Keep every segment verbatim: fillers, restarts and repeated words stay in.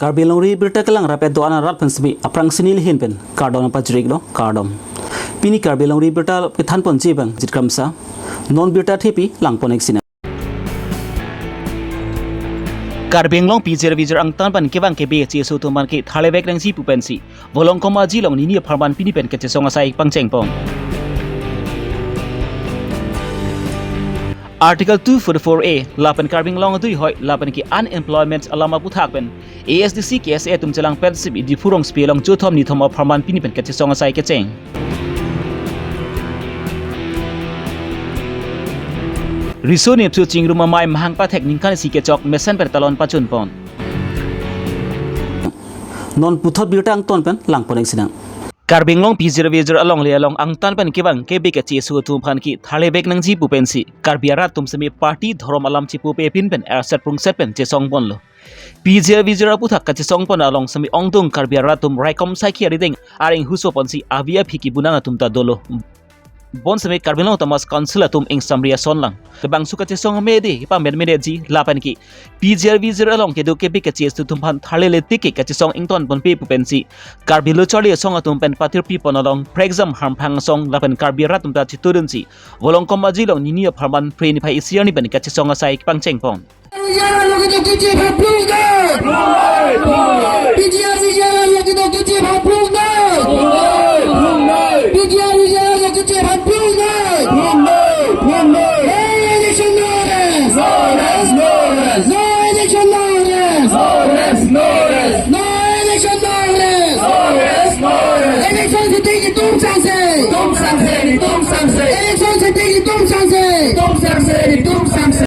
Karbi Anglong Ri Abirta kelang rapet do-an arat pen semi aphrang sini lihin pen kardom pajiriklo, kardom. Pini Karbi Anglong Ri Abirta kethan ponji abang Jit Kramsa. Non birta thepi lang pon-ik sinang. Karbi Anglong P G R V G R angtan pen kevang kebe kachesu atum aphan ke tharle vek nangji pu pensi Volongkom Aji along nini apharman pini pen kachesong asai pangcheng pon. Article two forty-four A lapen Karbi Anglong adui hoi lapen ke unemployment alam aputhak pen A S D C K S A atum chelang pen semi Diphu rongsopi along chothom nithom apharman pini pen kachesong asai kecheng. Riso nepsu chingrum amei mahang pathek ningkan isi kechok mesen pen talon pachun pon. Non puthot birta angton pen lang pon-ik sinang. Karbi Anglong P G R V G R alongle along angtan pen kevang kebe kachesu atum aphan ke tharle vek nangji pu pensi Karbi arat atum semi party dhorom alam chipupe pin pen erset prungset pen chesong ponlo. P G R V G R aputhak kachesong pon along semi ongdung Karbi arat atum raikom saikhi arideng areng huso ponsi avi aphi kebunang atum ta dolo. Bonseme Karbi Anglong Autonomous Council atum ingsamri ason lang. Labangso kachesong amede, ipa men medeji, lapen ke P G R V G R along kedo kebe kachesu atum aphan tharle le tik ke kachesong ington ponpe pu pensi Karbi Lo Charli Asong atum pen patirpi pon along Prekjam Harmphang Asong lapen Karbi arat atum ta chitudunsi Volongkom Aji along nini apharman Phre niphai isi arni pen kachesong asai pangcheng pon. Election sitting itum sangse. Election sitting itum sangse.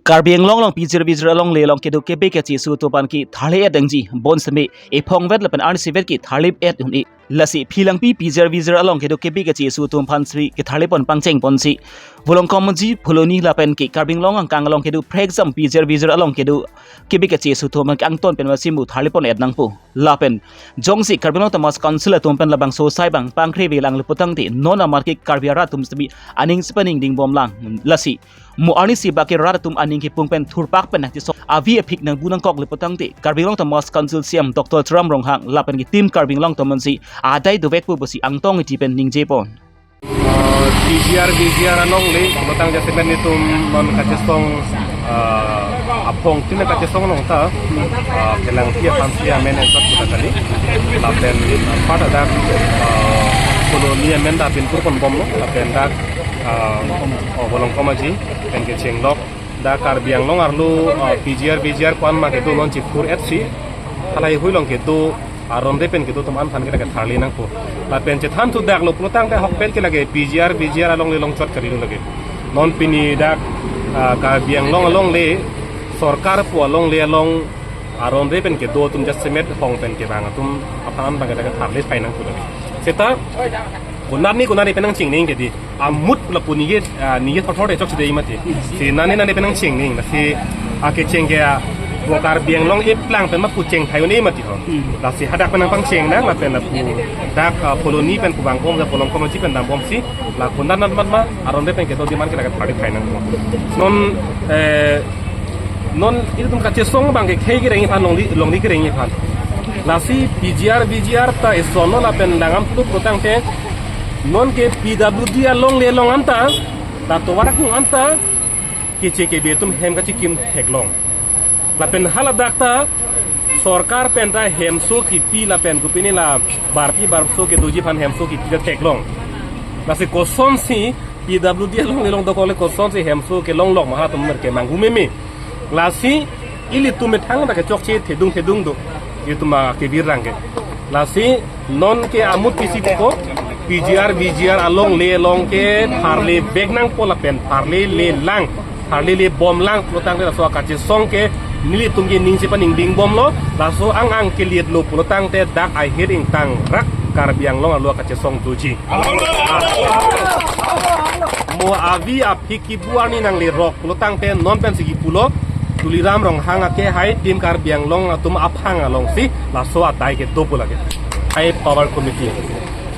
Karbi Anglong along P G R V G R alongle along kedo kebe kachesu atum aphan ke tharle et nangji bonseme ephong vet lapen arnisi vet ke tharle et un-e. Lasi Philangpi P G R V G R along kedo kebe kachesu atum aphan sri ketharle pon pangcheng ponsi Volongkom Aji, Phuloni lapen ke Karbi Anglong angkang along kedo Prekjam P G R V G R along kedo kebe kachesu atum aphan ke angton pen masi mu tharle pon et nangpo. Lapen jongsi Karbi Anglong Autonomous Council atum pen labangso asai abang pangkrevelang le putangte non amat ke Karbi arat atum semi aning sepaning dingbom lang. Lasi mo arnisi bak ke rat atum aning kepung pen thurpak pen nangchesong avi aphi nangbu nangkok le putangte Karbi Anglong Autonomous Council C E M Doctor Tuliram Ronghang lapen ke Team Karbi Anglong atum pensi adai dovekpo pusi angtong iti pen ningje pon. Ah, P G R V G R alongle, putang jasemet netum non kachesong, ah, aphong tin kachesong along ta, ah, Philangpi aphan si amen ensat puta kali. Lapen, ah, pada dak, ah, Phuloni amen dak pinpur pon bomlo, lapen dak, ah, oh, Volongkom Aji pen kechenglok. Dak Karbi Anglong arlo, ah, P G R V G R ko-an ma kedo non chiphur et si. Halahei hui along kedo aron re pen kedo atum an aphan ke dak ketharle nangpo. Lapen chethan thu dak lo pulotangte ahokpet ke lake P G R V G R alongle along chot kali lo lake. Non pini dak, ah, Karbi Anglong alongle sorkar pu alongle along aron re pen kedo atum jasemet hong pen kevang atum aphan abang ke dak ketharle phai nangpo lake. Seta konat ni konat ni pen nangchingning ke di. Amut lapu ningje, ah, ningje thotthot chok si dei mati. Si nane nane pen nangchingning, si akecheng ke, ah, vo Karbi Anglong eplang pen ma pu cheng thai un-e mati ho. Hmm. Lasi hadak pen nangpangcheng nang, lapen lapu dak, ah, Phuloni pen pu bang bom, dak Volongkom Aji pen dam bomsi, la konat nat mat ma, aron re pen kedo demand ke dak ketharle phai nang. Non, eh, non ilitum kachesong abang ke khei kereng aphan, longri, longri kereng aphan. Lasi P G R V G R ta isonlo lapen langdam tu putangte non ke P W D alongle along anta, la tovar akung anta, keche kebe atum hem kachikim theklong. Lapen haladak ta sorkar pen ta hemso kipi lapen kopine la barpi barso kedoji aphan hemso kipi ta theklong. Lasi kosonsi P W D alongle along dokok le kosonsi hemso kelonglok ma halatum mer kemanghu meme. Lasi ilitum methang ta kechokche thedung thedung do. Ilitum ma kebirang ke. Lasi non ke amut pisi ko P G R V G R alongle along ke tharle vek nangpo lapen tharle le lang, tharle le bom lang pulotangte laso akachesong ke nelitum ke ning chepaning ding bomlo, laso ang ang keliet lo pulotangte dak ahir ingtang rak Karbi Anglong arlo akachesong doji. Mo avi aphi kibu arni nanglerok pulotangte non pensi kipulo, Tuliram Ronghang akehai Team Karbi Anglong atum aphang alongsi laso adai kedo pu lake. High Power Committee.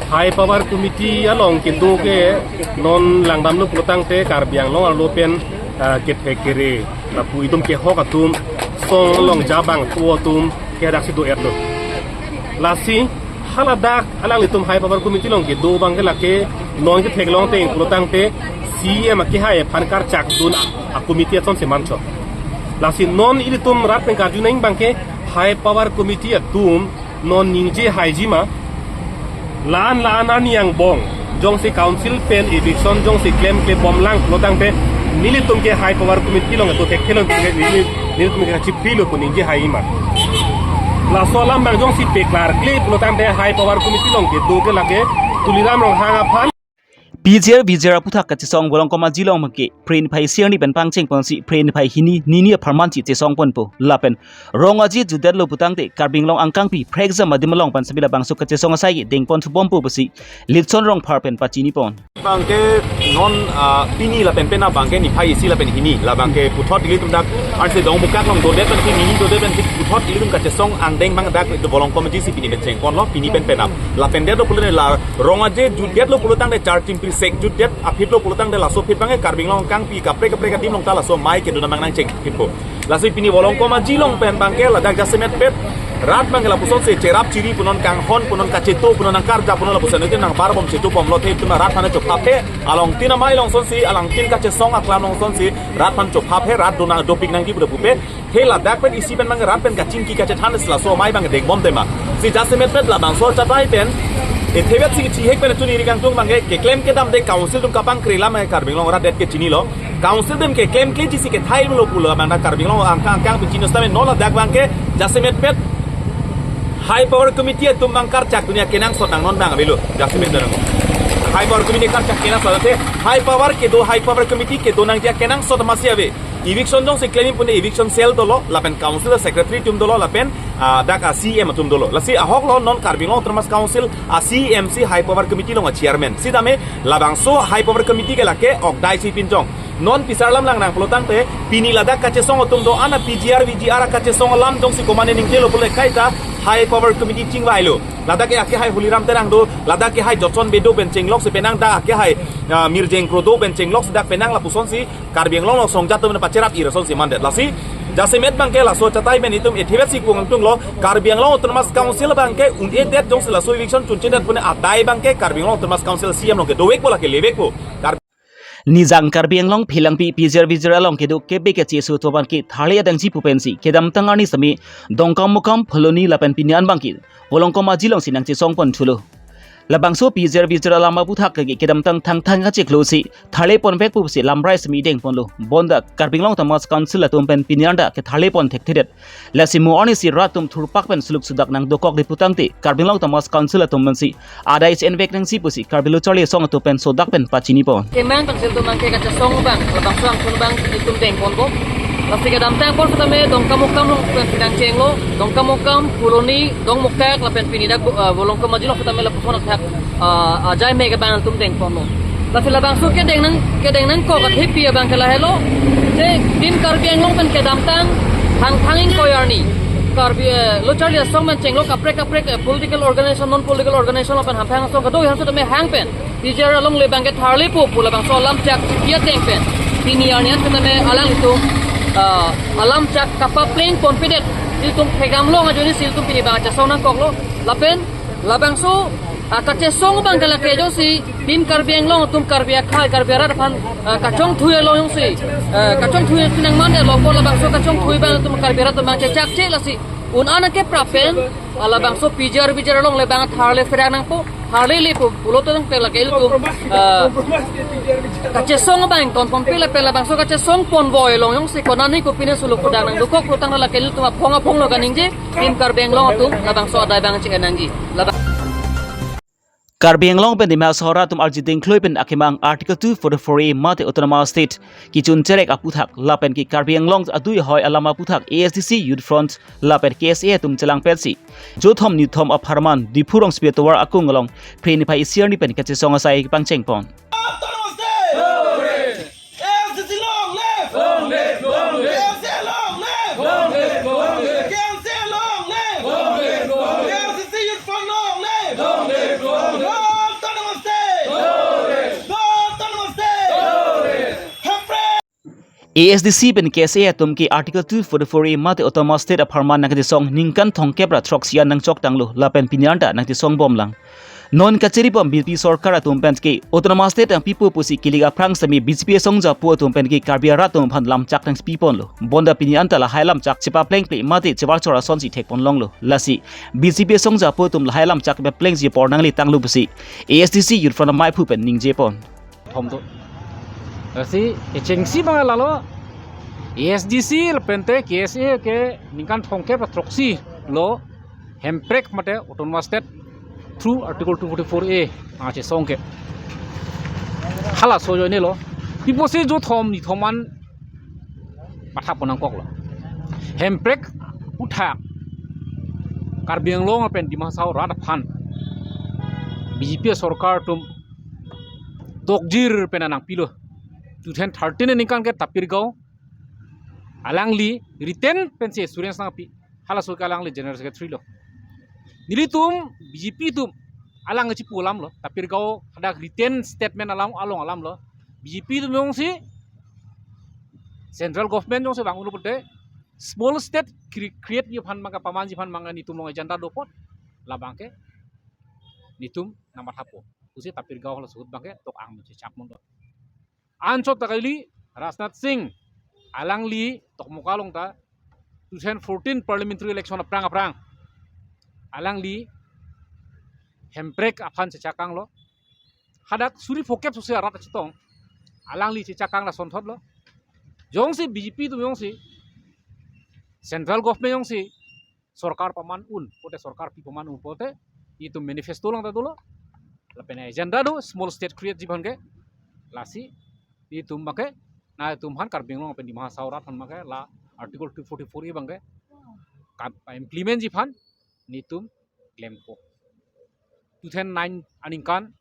High Power Committee along kedo ke non langdamlo pulotangte Karbi Anglong arlo pen, ah, kethek kere, lapu itum kehok atum, song along jabang tu atum, Ke dak si do-etlo. Lasi haladak alanglitum High Power Committee along kedo abang ke lake non ketheklong ateng pulotangte C E M akehai aphan karchakdun a, a committee ason si manchot. Lasi non ilitum rat pen karju nang abang ke High Power Committee atum non ningje haiji ma. La-an la-an arni angbong jongsi council pen eviction jongsi klemklebomlang pulotangte nelitum ke High Power Committee along kedo thekthe lo, neli, nelitum ke kachiprilo pu ningje haiji ma. Laso alam abang jongsi peklarkle pulotangte High Power Committee along kedo ke lake Tuliram Ronghang aphan. P G R V G R aputhak kachesong Volongkom Aji along abang ke Phre niphai isi arni pen pangcheng ponsi Phre niphai hini nini apharman si chesong ponpo lapen rong aji jutdetlo putangte Karbi Anglong angkangpi phrekjam adim along pen semi labangso kachesong asai ke dengpon thubompo pusi Litson Rongphar pen pachini pon. Abang ke non, ah, pini lapen penap abang ke niphai isi lapen hini labang ke puthot ilitum dak arse Dongmukak along dodet pen ke nini dodet pen ke puthot ilitum kachesong angdeng abang dak Volongkom Aji si pini pen chengponlo pini pen penap. Lapen detlo pulo ne la rong aji jutdetlo pulotangte charchim pirsek jutdet aphi lo pulotangte laso aphi abang ke Karbi Anglong angkangpi kaprek kaprek adim along ta laso amei kedun abang nangcheng aphi po. Lasi pini Volongkom Aji along pen abang ke ladak jasemet pet rat abang ke lapuson si cherap chiri punon kanghon punon kacheto punon nangkarjap punon lapuson ke nangbarbom chetobomlo the itum rat aphan chophaphe along tin amei along sonsi along tin kachesong aklam along sonsi rat aphan chophaphe rat dona dopik nangji pu pupe. He ladak pen isi pen abang rat pen kachingki kachethan si laso amei abang dengpon tema. Si jasemet pet labangso achatai pen ethe vet si chihek pen chuni ri kangtung abang ke keklem kedamde council atum kapangkre alam ke Karbi Anglong rat det ke chinilo. Council atum keklemkleji si kethai lo pulo abang dak Karbi Anglong angkang angkangpi chini setame non ladak abang ke jasemet pet High Power Committee atum abang karchakdun akenangsot nang non abang avelo jasemet dak. High Power Committee karchak kenangsot athe High Power kedo High Power Committee kedo nangji akenangsot masi ave. Eviction jongsi klemji pune eviction cell dolo lapen council secretary atum dolo lapen, ah, dak a C E M atum dolo. Lasi ahok lo non Karbi Anglong Autonomous Council a C E M si High Power Committee along a chairman. Sitame labangso High Power Committee ke lake ok dai si pinjong. Non pisar alam lang nang pulotangte pini ladak kachesong atum do-an a P G R V G R kachesong alam jongsi komane ningjelo pule kaita High Power Committee chingvailo. Ladak ke akehai Huliram Terang do, ladak ke hai Jotson Bey do pen chenglok si penang dak akehai, ah, Mirjeng Kro do pen chenglok si dak penang lapuson si Karbi Anglong along songjat atum pacherap ira sonsi mandet lasi. Jasemet abang ke laso achatai pen itum ethe vet si kangtunglo Karbi Anglong Autonomous Council abang ke un-edet jongsi laso eviction chunchedet pune adai abang ke Karbi Anglong Autonomous Council C E M along kedovekpo lake levekpo. Nijang Karbi Anglong Phelangpi P G R V G R along kedo kebe kecheso atum abang ke tharle adangji pu pensi kedamtang arni semi Dongkamukam Phuloni lapen pini an abang ke Volongkom Aji along si nangchesong pon thulo. Labangso P G R V G R alam aputhak ke kedamtang thangthang kachiklo si tharle ponvekpo si lamrai semi dengponlo. Bonta Karbi Anglong Autonomous Council atum pen pini an ta ketharle pon thekthedet. Lasi mo arni si rat atum thurpak pen suluk sudak nangdokok di putangte Karbi Anglong Autonomous Council atum pensi adai si envek nangji pusi Karbi Lo Charli Asong atum pen sodak pen pachini pon. Kemang council atum abang ke kachesong abang, labangso angthun abang itum dengponpo. Lasi kedamtang apor setame Dongkamukam along pen pinang chenglo, Dongkamukam, Phuloni, Dongmukak lapen pini dak, eh, Volongkom Aji along setame lapuson athak, eh, ajai mek abang itum dengponlo. Lasi labangso kedeng nang, kedeng nangkok athepi abang ke lahelo. Je Team Karbi Anglong pen kedamtang thangthang ingkoi arni Karbi, eh, Lo Charli Asong pen chenglo kaprek kaprek, eh, political organization, non political organization lapen hamphang asong kedo-an setame hang pen P G R alongle abang ke tharlepo pu labangso alam chak chipi ateng pen pini arni an setame alanglitum, ah, alam chak kapapleng ponpedet. Ilitum phegam long ajoine si ilitum pini abang kachesong nangkoklo. Lapen labangso, ah, kachesong abang ke lake jongsi Team Karbi Anglong atum Karbi akhei Karbi arat aphan, ah, kachongthui along jongsi, ah, kachongthui si nangmandetlo pu labangso kachongthui abang itum Karbi arat atum abang chechakche lasi un-an ke prap pen, ah, labangso P G R V G R alongle abang tharle pherang nangpo. Tharlelepo pulote nang pela ke ilitum, ah, kachesong abang ton ponpe lapen labangso kachesong ponvoi along jongsi konane kopine suluk pudang nangdokok putang lake ilitum aphong aphong lo kaningje Team Karbi Anglong atum labangso adai abang che-en nangji. Labang Karbi Anglong pen Dima Hasao arat atum arjuding kloi pen akemang Article two forty-four A mate Autonomous State kechun cherek aputhak lapen ke Karbi Anglong adui ahoi alam aputhak A S D C Youth Front lapen K S A atum chelangpetsi jothom nithom apharman Diphu Rongsopi atovar akung along Phre niphai isi arni pen kachesong asai pangcheng pon. Autonomous State! Long live! A S D C long live! Long live, long live! K S A long live! Long live, long live! K S A long live! Long live, long live! A S D C Youth Front long live! Long live, long live! Autonomous State! Long live! Autonomous State! Long live! Hepre! A S D C pen K S A atum ke Article two forty-four A mate Autonomous State apharman nangkachesong ningkan thomkep ra throksi an nangchok tanglo lapen pini anta nangchesong bomlang. Non kachiri bom B J P sorkar atum pen ke Autonomous State nangpipo pusi kilik aphrang sitame B J P asong japo atum pen ke Karbi arat atum aphan lamchak nangpiponlo. Bonta pini anta lahai lamchak chepaplengple mate chevarchor asonsi thekponlonglo. Lasi B J P asong japo atum lahai lamchak paplengji apor nangle tanglo pusi A S D C Youth Front amaiphu pen ningjepon. Thom do. Lasi kechengsi abang lalo A S D C lapente K S A ke ningkan thomkep ra throksi lo hemprek mate Autonomous State through Article two forty-four A nangkachesong ke. Halaso ajoinelo. Pi pusi jo thom ni thom an matha pon nangkoklo. Hemprek aputhak Karbi Anglong pen Dima Hasao rat aphan B J P sorkar atum dokjir pen nangpilo. Two thousand thirteen aningkan ke Tapir Gao alangli written pensi assurance nangpi. Halaso ke alangli General Secretary lo. Nelitum B J P atum alang chipu alam lo. Tapir Gao hadak written statement alam along alam lo. B J P atum jongsi central government jongsi vang-unlo pute small state cre-, create ji aphan maka pamanji aphan maka nelitum along agenda do apot labang ke nelitum nangmathapo. Pusi Tapir Gao halaso ahut abang ke tok ang muche chap mundo. Anchot ta kali Rajnath Singh alangli Dokmoka along ta two thousand fourteen parliamentary election aphrang aphrang alangli hemprek aphan chechakanglo. Hadak suri phokep susi arat achetong alangli chechakang lasonthotlo. Jongsi B J P atum jongsi central government jongsi sorkar paman un pute sorkar pi paman un pute nelitum manifesto along ta dolo. Lapen agenda do small state create ji aphan ke. Lasi nelitum abang ke nelitum aphan Karbi Anglong pen Dima Hasao rat aphan abang ke la Article two forty-four A abang ke kam implement ji aphan nelitum klempo. Two thousand nine aningkan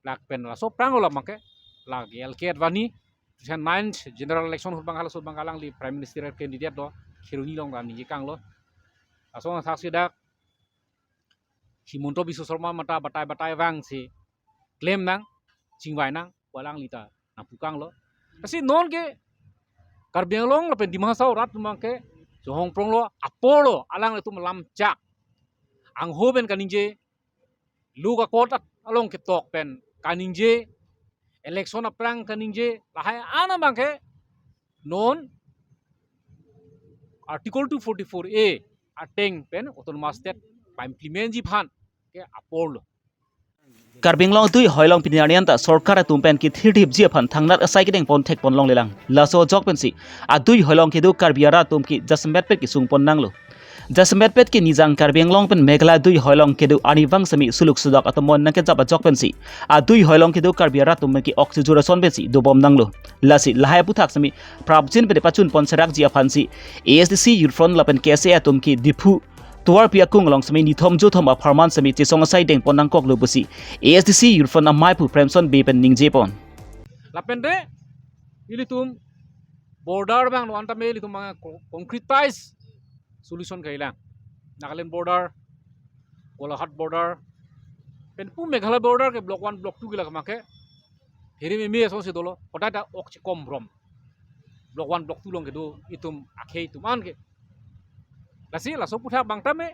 lapen laso aphrang lo abang ke la L K Advani two thousand nine general election ahut abang halaso ahut abang alangli Prime Minister candidate lo, Kheroni along ta ningje kanglo. Laso athaksi dak Himanta Biswa Sarma mate batai batai vangsi klem nang, chingvai nang pu alangli ta nangpu kanglo. Lasi non ke Karbi Anglong lapen Dima Hasao rat atum abang ke chohong pronglo, aporlo alanglitum lamchak. Angho pen kaningje, luk akot along ketok pen kaningje, election aphrang kaningje, lahai an abang ke non Article two forty-four A ateng pen Autonomous State pa-implement ji aphan ke aporlo. Karbi Anglong adui hoilong pini arni anta sorkar atum pen kethirthip ji aphan thangnat asai kedeng pon thekponlonglelang. Laso ajok pensi adui hoilong kedo Karbi arat atum ke jasemetpet kesung pon nanglo. Jasemetpet ke nijang Karbi Anglong pen Meghalaya adui hoilong kedo arnivang sitame suluk sudok atomon nangkejap ajok pensi adui hoilong kedo Karbi arat atum ke ok chujur ason pensi dobom nanglo. Lasi lahai aphuthak sitame prapjin pen pachun pon serak ji aphansi A S D C Youth Front lapen K S A atum ke Diphu tovarpi akung along sitame nithom jothom apharman sitame chesong asai dengpon nangkoklo pusi A S D C Youth Front amaiphu Premson Bey pen ningjepon. Lapen de ilitum border abang no anta me ilitum abang co-, concretize solution kailang. Nagaland border, Golaghat border, pen pu Meghalaya border ke block one, block two ke lak make. Hiri mimi asonsi dolo, kodai ta ok chikom brom. Block one, block two along kedo itum akhei atum an ke. Lasi laso aphuthak abang tame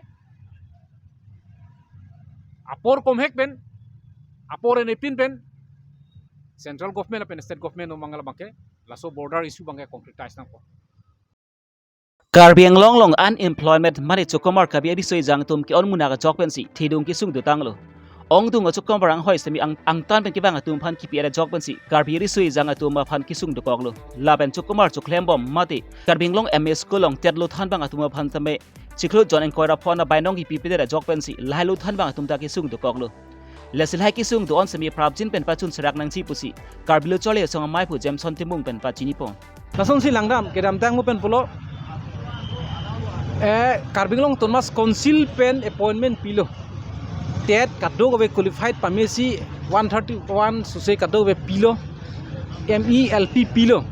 apor komhek pen, apor enepin pen, central government pen state government atum abang ke laso border issue abang ke concretize nangpo. Karbi Anglong along unemployment mane chokomar Karbi ariso ejang atum ke-on munak ajok pensi thedung kesung dotanglo. Ongdung achokomar anghoi sitame ang-, angtan pen kevang atum aphan kipi-et ajok pensi Karbi ariso ejang atum aphan kesung dokoklo. Lapen chokomar choklembom mate Karbi Anglong M A school along TET lo thanbang atum aphan tame chiklo jon ingkoi ra phongo abainong kipipedet ajok pensi lahai lo thanbang atum ta kesung dokoklo. Lasi lahai kesung do-on sitame prapjin pen pachun serak nangji pusi Karbi Lo Charli Asong amaiphu Jameson Timung pen pachinipon. Lasonsi langdam, kedamtang mo pen pulo, eh, Karbi Anglong Autonomous Council pen appointment pilo. TET kadokave qualified pamesi one thirty-one suse kadokave pilo. M E, L P pilo.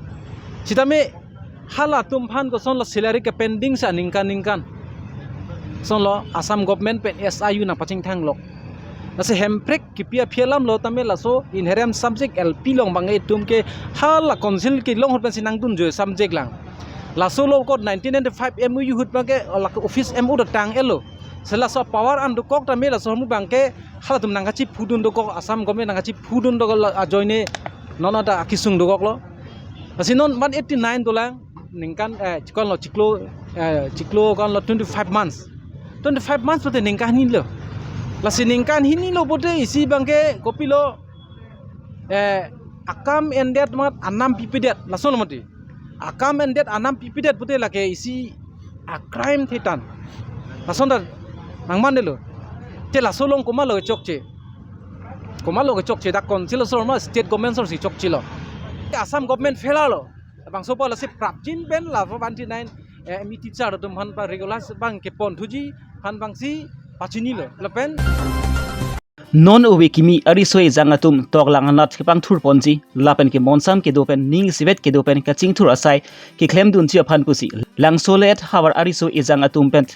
Sitame halatum aphan kosonlo salary ke pending sa ningkan ningkan. Kosonlo Assam government pen S I U nangpachingthanglok. Lasi Hemprek kipi aphi alam lo tame laso inherent subject L P along abang itum ke hala council kelong ahut pensi nangdunjoi subject lang. Laso lo kot nineteen ninety-five M O U ahut abang ke lake office M O datang elo. Si laso power an dokok tame laso ahormu abang ke halatum nangkachiphudun dokok, Assam government nangkachiphudun dokok la ajoine non ata akisung dokok lo. Lasi non ban eighty-nine dolang ningkan, eh, chiklo, chiklo, eh, chiklo ko-an lo twenty-five months. Twenty-five months pute ningkan hini lo. Lasi ningkan hini lo pute isi abang ke kopilo, eh, akam endet amat anam pipedet. Laso lo mati. Akam endet anam pipedet pute lake isi a crime thetan. Lason ta nangmandetlo. Te laso along komatlo kechokche? Komatlo kechokche, dak council asor ma state government asor si chokchelo? Assam government failure lo. Labangso apot lasi prapjin pen la four one three nine, eh, M E teacher atum aphan pa regular abang keponthuji aphan abangsi pachinilo. Lapen non ove kimi ariso ejang atum toklang anat kepangthurponji lapen ke monsam kedo pen ning isivet kedo pen kachingthur asai keklemdunji aphan pusi Langsolet havar ariso ejang atum pen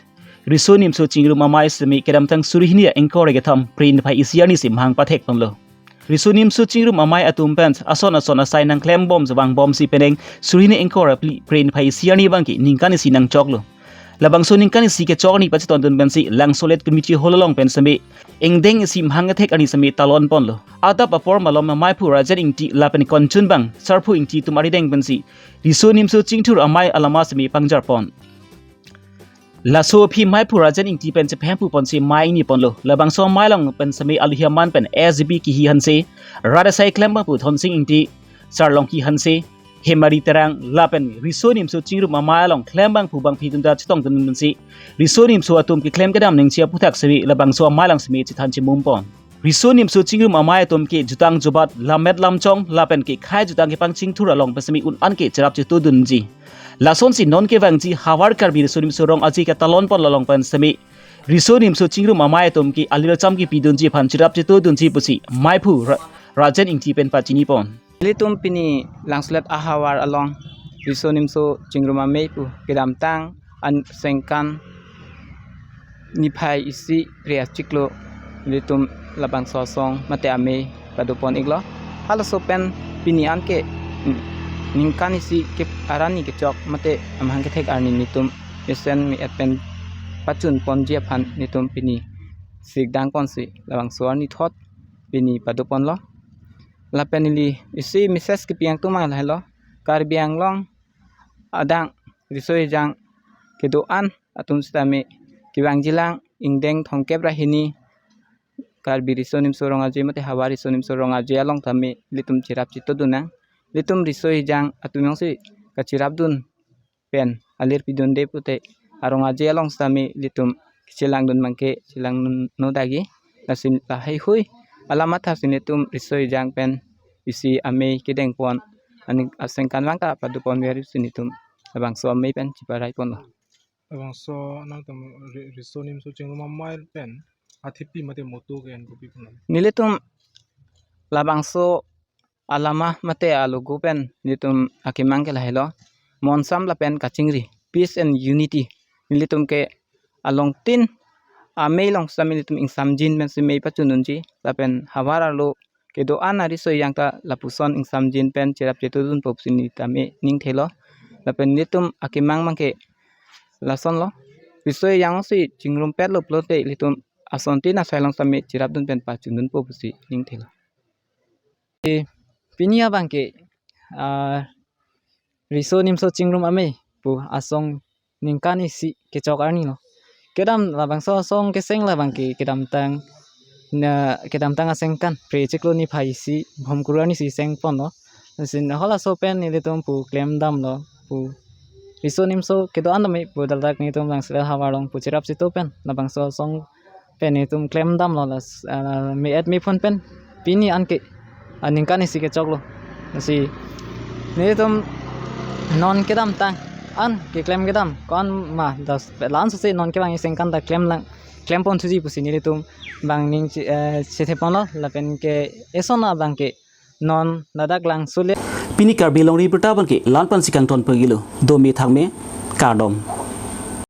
Riso Nimso Chingrum Amei sitame kedamtang suri hini ingkoi ra kethom Phre niphai isi arni si mahang pathekponlo. Riso Nimso Chingrum Amei atum pen ason ason asai nangklembom jabang bomsi penang suri hini ingkoi ra phli Phre niphai isi arni abang ke ningkan isi nangchoklo. Labangso ningkan isi kechok arni pachetondun pensi Langsolet Community Hall along pen sitame ingdeng isi mahang kethek arni sitame talonponlo. Adap apor malom Meiphu Rajen Ingti lapen konchun abang Sarphu Ingti atum arideng pensi Riso Nimso Chingrum Amei alama sitame pangjarpon. Laso aphi Meiphu Rajen Ingti pen chepahemphuponsi mei ingniponlo. Labangso amei along pen sitame aluhi aman pen S G B Kihi Hanse, rat asai klembangphu Thonsing Ingti, Sarlongki Hanse, Hemari Terang lapen Riso Nimso Chingrum Amei along klembangphu bangphi atum ta chetongdun pensi Riso Nimso atum keklem kedam ningje aphuthak sitame labangso amei along sitame chethan chemumpon. Riso Nimso Chingrum Amei atum ke jutang jubat, lammet lamchong lapen ke khei jutang kepangchingthur along pen sitame un-an ke cherap chetodunji. Lasonsi non kevangji havar Karbi Riso Nimso Rong Aje ketalonpon along pen sitame Riso Nimso Chingrum Amei atum ke alir acham kepidunji aphan cherap chetodunji pusi Meiphu Ra-, Rajen Ingti pen pachinipon. Ilitum pini Langsolet ahavar along Riso Nimso Chingrum Amei pu kedamtang an sengkan niphai isi Phre achiklo ilitum labangso asong mate amei padopon iklo. Halaso pen pini anke ningkan isi ke arni kechok mate amahang kethek arni nelitum mesen me-et pen pachunponji aphan nelitum pini sikdangponsi labangso arni thot pini padoponlo. Lapen neli isi message kepi ingtung ma lahelo. Karbi Anglong adang riso ejang kedo-an atum sitame kevangjilang ingdeng thomkep ra hini Karbi Riso Nimso Rong Aje mate havar Riso Nimso Rong Aje along tame ilitum cherap chetodun nang. Ilitum riso ejang atum jongsi kacherapdun pen alir pidunde pute arong aje along sitame ilitum kechelangdun abangke chelangdun nodagi. Lasi lahaihui alamathasi nelitum riso ejang pen isi amei kedengpon aning asengkan abang ta padopon versi nelitum labangso amei pen cheparaiponlo. Labangso nangtum ri-, Riso Nimso Chingrum Amei pen athepi mate motto ke-en kopipon? Nelitum labangso alama mate alogo pen nelitum akemang ke lahelo. Monsam lapen kachingri, peace and unity. Nelitum ke alongtin amei along sitame nelitum ingsamjin pensi mei pachundunji. Lapen havar arlo kedo-an ariso ejang ta lapuson ingsamjin pen cherap chetodunpo pusi neli tame ningthelo. Lapen nelitum akemang abangke lasonlo. Riso ejang si chingrumpetlo pulote ilitum asontin asai along sitame cherapdun pen pachundunpo pusi ningthelo. Eh, pini abangke, ah, Riso Nimso Chingrum Amei pu asong ningkan isi kechok arnilo. Kedam labangso asong keseng labangke kedamtang, na, kedamtang asengkan Phre chiklo niphai isi Bhomkuru arni si sengponlo. Lasi halaso pen nelitum pu klemdamlo pu Riso Nimso kedo-an tame pu ladak nelitum Langsolet ahavar along pu cherap cheto pen labangso asong pen nelitum klemdamlo las, ah, me-et mephun pen pini anke, ah, ningkan isi kechoklo. Lasi nelitum non kedamtang an keklem kedam ko-an ma das la-an sose non kevang asengkan ta klemlang klemponthuji pusi nelitum bang ning che-, eh, chetheponlo lapen ke eson abangke non ladak Langsolet. Pini Karbi Longri Abirta abangke la-an pensi kangton pagilo. Dome thakme, kardom.